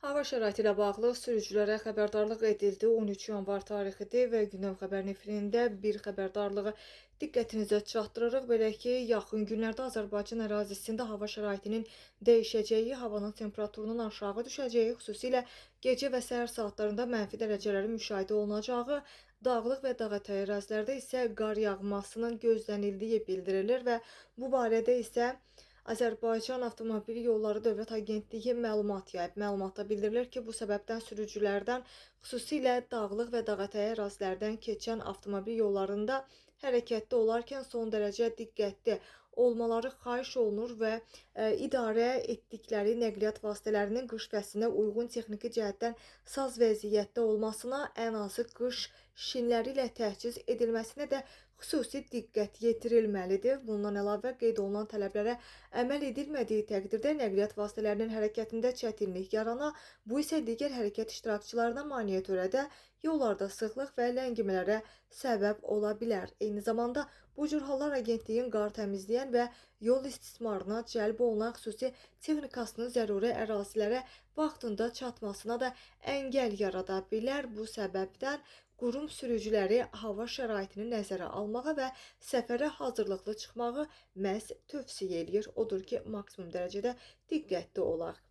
Hava şəraiti ilə bağlı sürücülərə xəbərdarlıq edildi. 13 yanvar tarixidir və Gündəm xəbərin efirində bir xəbərdarlığı diqqətinizə çatdırırıq. Belə ki, yaxın günlərdə Azərbaycan ərazisində hava şəraitinin dəyişəcəyi, havanın temperaturunun aşağı düşəcəyi, xüsusilə gecə və səhər saatlarında mənfi dərəcələrin müşahidə olunacağı, dağlıq və dağətəyi ərazilərdə isə qar yağmasının gözlənildiyi bildirilir və bu barədə isə Azərbaycan Avtomobil Yolları Dövlət Agentliyi məlumat yayıb. Məlumatda bildirilir ki, bu səbəbdən sürücülərdən xüsusilə dağlıq və dağətəyi ərazilərdən keçən avtomobil yollarında hərəkətdə olarkən son dərəcə diqqətli olmaları xahiş olunur və idarə etdikləri nəqliyyat vasitələrinin qış fəslinə uyğun texniki cəhətdən saz vəziyyətdə olmasına, ən azı qış şinləri ilə təchiz edilməsinə də xüsusi diqqət yetirilməlidir. Bundan əlavə qeyd olunan tələblərə əməl edilmədiyi təqdirdə nəqliyyat vasitələrinin hərəkətində çətinlik yarana, bu isə digər hərəkət iştirakçılarına maneə törədə, yollarda sıxlıq və ləngimələrə səbəb ola bilər. Eyni zamanda bu cür hallar agentliyin qar təmizləyən və yol istismarına cəlb olunan xüsusi texnikasının zəruri ərazilərə vaxtında çatmasına da əngəl yarada bilər. Bu səbəbdən qurum sürücüləri hava şəraitini nəzərə almağa və səfərə hazırlıqlı çıxmağı məhz tövsiyə eləyir. Odur ki, maksimum dərəcədə diqqətli olaq.